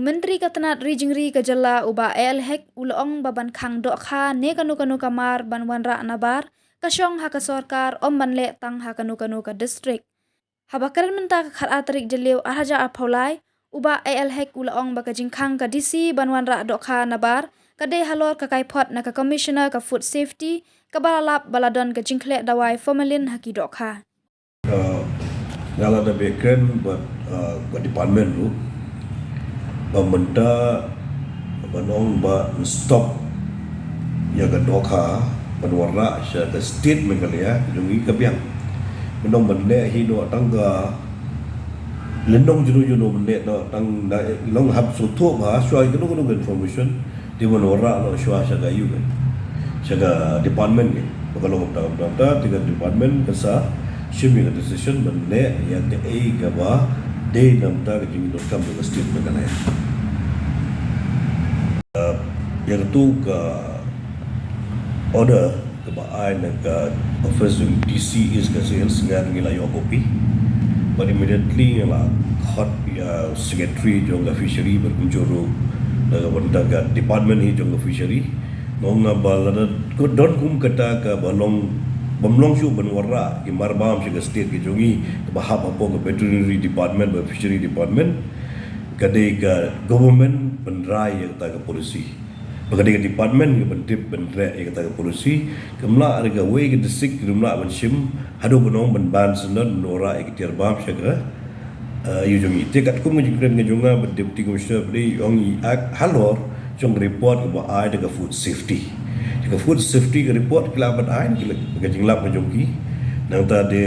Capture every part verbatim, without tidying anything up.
Myntri ka tnat ri jingri ka jylla u Bah A L Hek u la ong ba ban khang dohkha ne kano kano ka mar ban wanrah nabar ka shong ha ka sorkar, ym ban leh tang ha kano kano ka district. Haba kren mynta ka khatar tarik Jylliew arhajar arphew lai, u Bah A L Hek u la ong ba ka jingkhang ka D C ban wanrah dohkha nabar ka dei halor ka kaiphod na ka Commissioner ka Food Safety, kaba la lap ba la don ka jingkhleh dawai formalin ha ki dohkha. Uh, nga la da beh kren bad, uh, ka department ruh ba mynta ban ong ba stop ïa ka dohkha ban wanrah sha ka state Meghalaya jong ngi ka biang. Ban ong ban leh hi noh tang ka lynnong jong u, jong u ban leh noh tang da long hap sngewthuh ba shuwa ïa kano kano ka information dei ban wanrah noh shuwa sha ka ïu ka, sha ka department ka. Ba ka long kumta kumta kumta, te ka department kan sa shim ïa ka decision ban leh ïa kaei kaba dei namar ka jingdonkam jong ka state Meghalaya. Uh, ïa katu ka order kaba ai na ka office jong D C East Khasi Hills, nga ngi la ïoh copy. But immediately nga la khot ïa secretary jong ka fishery bad kumjuh ruh na ka bynta ka department hi jong ka fishery. Nga ong ba lada ka don kum kata kaba long, bym long shuh ban wanrah ki marbam sha ka state ka jong ngi kaba hap hapoh ka veterinary department bad fishery department, ka dei ka government ban rai ïa kata ka policy. Ba ka dei ka department ka ban tip ban treh ïa kata ka policy. Kam lah re kawei ka district kam lah ban shim haduh ban ong ban ban syndon ban wanrah ïa ka tiar bam sha ka, uh, ïu jong ngi. Te katkum ka jingkren ka jong nga bad Deputy Commissioner ba dei ong i ak halor jong ka report kaba ai da ka food safety. Da ka food safety ka report ki lah ban ai ki la, ka jinglap ka jong ki. Nangta de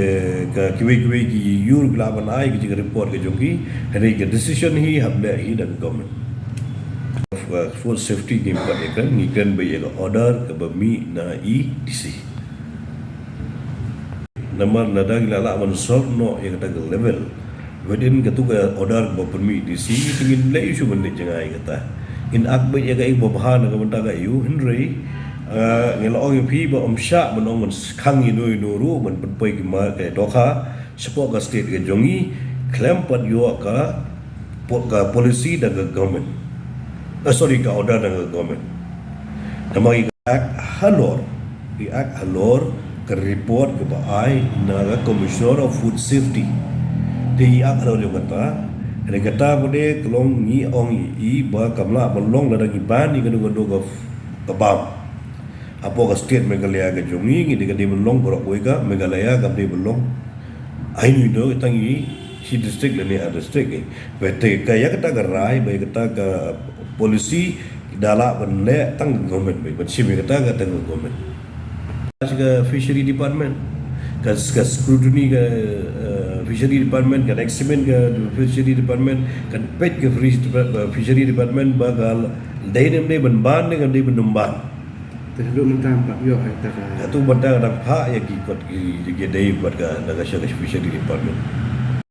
ka kiwei kiwei ki ïur ki lah ban ai ki jing report ka jong ki. Hynrei ka decision hi hap leh hi da ka government. Food safety ngi pat ïa kren, ngi kren ba ïa ka order kaba mih na i D C. Namar lada ngi la lah ban solve noh ïa kata ka level within katu ka order kaba pynmih D C, te ngin leh issue ban leh jngai kata. Ngin ak beit ïa kaei kaba bha na ka bynta ka ïu, hynrei, ah, ngi la ong ïa phi ba ym shah ban ong ban khang ïa no ïa no ruh ban pynpoi ki mar ka dohkha shapoh ka state ka jong ngi khlem pat ïoh ka po-, ka policy da ka government. Eh, sorry, ka order da ka government. Namar i ak halor, i ak halor ka report kaba ai na ka Commissioner of Food Safety. Te i ak halor jong kata, hynrei kata pat de ka long ngi ong i ba kam lah ban long lada ngi ban ïa kano kano ka, ka bam hapoh ka state Meghalaya ka jong ngi. Ngi dei ka dei ban long baroh kawei ka Meghalaya, kam dei ban long ai nu ino tang i shi district lane ar district ngi. Ba te ka ïa kata ka rai, ba ïa kata ka policy da lah ban leh tang ka government, ba ban shim ïa kata ka tang ka government. Ka fishery department, ka, ka scrutiny ka, eh, fishery department, ka examine ka fishery department, ka peit ka fishery depart-, eh, fishery department ba ka dei ne em dei ban ban ne ka dei ban ym ban. Te haduh mynta ym pat ïoh ïa kata ka. Haduh mynta ka dang phah ïa ki kot ki, ki dei bad ka, da ka sha ka fishery department.